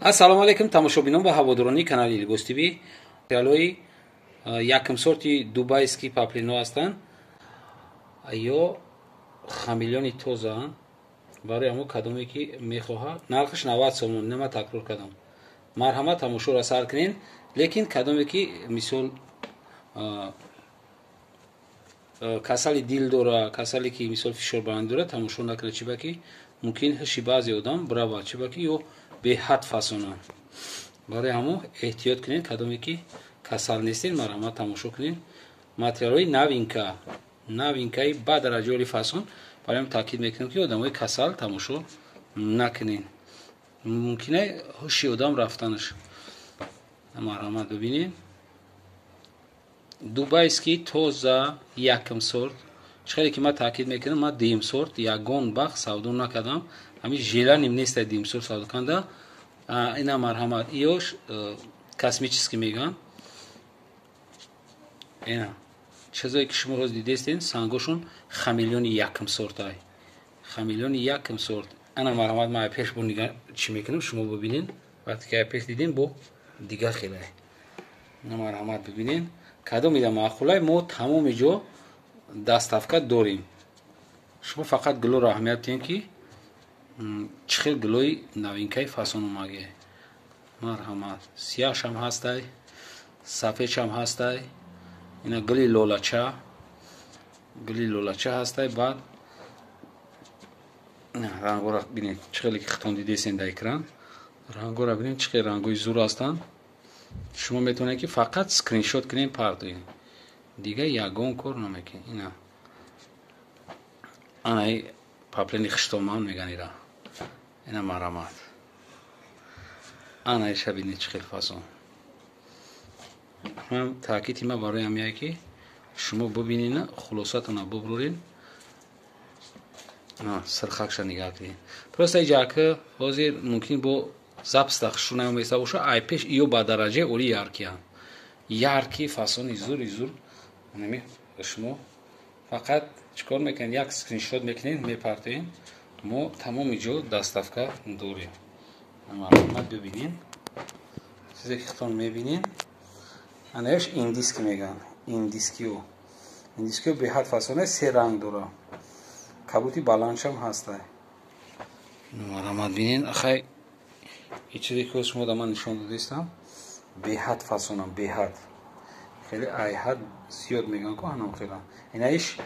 Ассалому алайкум тамошобинон ва ҳаводорони канали Либос ТВ. Материалҳои якум сорти дубайский паплино ҳастанд ё хамелеони тозаанд. Барои ҳамо кадоме ки мехоҳад, нархаш 90 сомон, нема такрор кардам. Марҳамат тамошоро сар кунед, лекин кадоме ки мисол касали дил дора, касале ки мисол фишорбаландӣ дора, тамошо накунад, чиба ки мумкин ҳуши баъзе одам бирава, чиба ки ё беҳад фасонанд. Барои ҳамо эҳтиёт кунед, кадоме ки касал нестед, марҳамат тамошо кунед. Материалҳои новинка, новинкаи ба дараҷаи фасон. Барои ҳам таъкид мекунем ки одамои касал тамошо накунед, мумкина ҳуши одам рафтанаш. Марҳамат бибинед. Дубайский тоза якум сорт. Чӣ ки ман таъкид мекунам, ман дуюм сорт ягон вақт савдо накардам. Ҳамин желаним нест дуюм сорт савдо карда. Ина марҳамат, иёш космический мегӯянд. Ина чизое ки шумо ҳозир дидестед, сангошон хамелеони якум сортай. Хамелеони якум сорт. Ана марҳамат, ман пеш бо нига чӣ мекунам, шумо бибинед. Вақте ки пеш дидем, бо дигар хелай. Ина марҳамат бибинед. Кадом ида маъқулай, мо тамоми ҷо доставка дорем. Шумо фақат гулоро аҳамият диҳем ки чӣ хел гулои новинкаи фасон омаге. Марҳамат, сияҳшам ҳастай, сафедшам ҳастай. Ина гули лолача, гули лолача ҳастай. Баъд рангора бинед, чӣ хеле ки хитон дидесен дар экран. Рангора бинед, чӣ хел рангои зур ҳастанд. Шумо метавонед ки фақат скриншот кунед, партоед, дигар ягон кор намекунед. Ина анаи паплини хиштоман меган ира. Ина марҳамат, анаиша бинед чӣ хел фасон. Ман таъкиди ман барои ҳамяе ки шумо бибинед, хулосатона буброред, сирхакша нигаҳ кунед. Просто иҷа ҳозир мумкин бо записта хушрӯ наоместа боша, ай пеш иё ба дараҷаи оли яркиянд. Ярки фасони зури зур. Ами шумо фақат чӣ кор мекунед? Як скриншот мекунед, мепартоед. Мо тамоми ҷо доставка дорем. Марҳамат бибинед. Чизе ки хитон мебинед, анаеш индиски мегӯянд. Индискио. Индискио беҳад фасоне, се ранг дора. Кабути баландшам ҳастай. Марҳамат бинед. Ахай ин чизе ки шумо да ман нишон додистам, беҳад фасонам, беҳад. Хеле айҳад зиёд мегӯянд ку ҳанам хела. Инаиш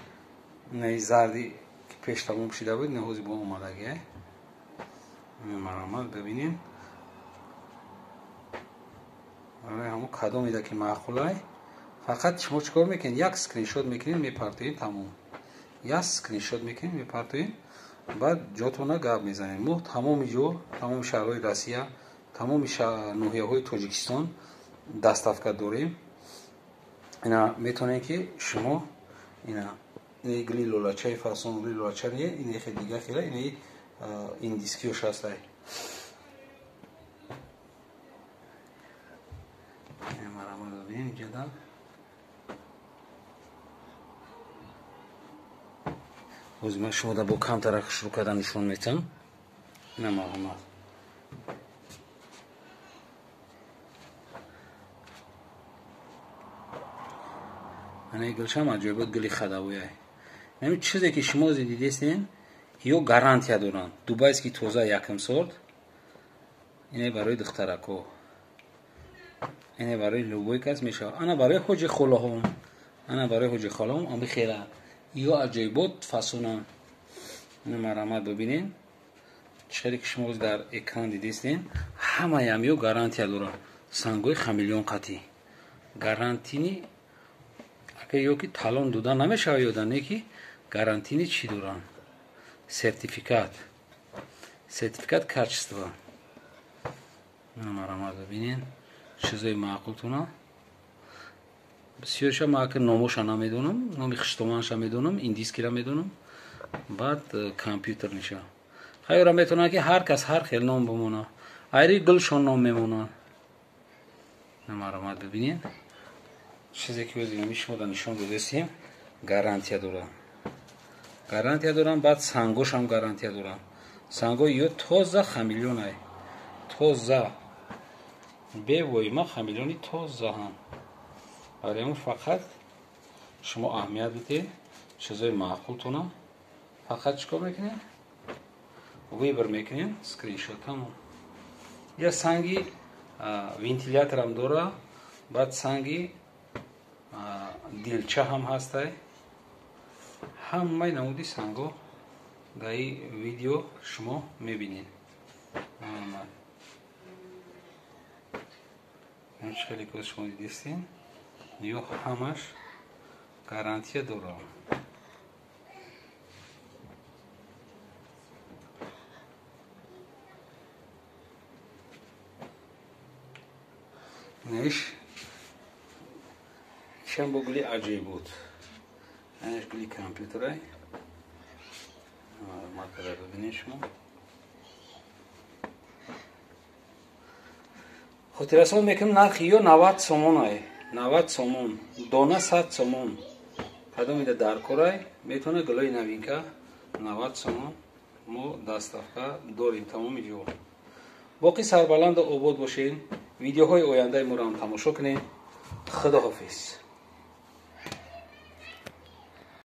инаи зарди ки пеш тамом шида буд, ина ҳозир бо омадагӣ. Марҳамат бибинед. Барои ҳамо кадом ида ки маъқулай, фақат шумо чӣ кор мекунед? Як скриншот мекунед, мепартоед, тамом. Як скриншот мекунед, мепартоед, баъд ҷотона гап мезанед. Мо тамоми ҷо, тамоми шаҳрҳои Россия, тамоми ноҳияҳои Тоҷикистон доставка дорем. Ина метавонед ки шумо ина гули лолачаи фасон, гули лолача не, ина хел дигар хела, ина индискиёш ҳастай. Ҳозир ман шумо да бо камтарак шурӯъ кардан нишон метам. Ина марҳамат. Ана гулшам аҷоибот гули хадавояй. Ҳамин чизе ки шумо ҳозир дидестен, ё гарантия доранд. Дубайский тоза якум сорт. Ине барои духтарако. Ине барои любой кас мешавад. Ана барои ҳоҷи холаҳом. Ана барои ҳоҷи холаҳом ами хела. Ё аҷоибот фасонанд. Ина марҳамат бибинед. Чӣ хеле ки шумо дар экран дидестен, ҳамаям ё гарантия доранд. Сангои хамелеон қатӣ. Гарантини ака ё ки талон дода намешавад ёда, не ки гарантини чӣ доранд? Сертификат. Сертификат качества. Ина марҳамат бибинед. Чизои маъқултона. Бисёрша ман ака номоша намедонам, номи хиштоманша медонам, индискира медонам, баъд компютерниша. Хайра метавонад ки ҳар кас ҳар хел ном бимонад. Айри гулшон ном мемонад. Марҳамат бибинед. Чизе ки ҳозир шумо да нишон додестем, гарантия доранд. Гарантия доранд, баъд сангошам гарантия доранд. Сангои ё тоза хамелеонай. Тоза. Бевоима хамелеони тозаҳам. Барои фақат шумо аҳамият бидед, чизои маъқултона фақат чикор мекунед? Выбор мекунед, скриншот тамом. Я санги вентиляторам дора, баъд санги дилча ҳам ҳастай. Ҳамаи намуди санго дар ин видео шумо мебинед. Хеле ки шумо дидистин, ё ҳамаш гарантия дора. Неш шам бо гули аҷоиб буд. Анаш гули компютерай. Макара бибинед шумо. Хотиррасон мекунам, нархи ё 90 сомон ай. 90 сомон. Дона 100 сомон. Кадом ида дар корай, метавона гулои новинка 90 сомон мо доставка дорем тамоми ҷо. Боқӣ сарбаланду обод бошед. Видеоҳои ояндаи моро ҳам тамошо кунед. Худоҳофиз.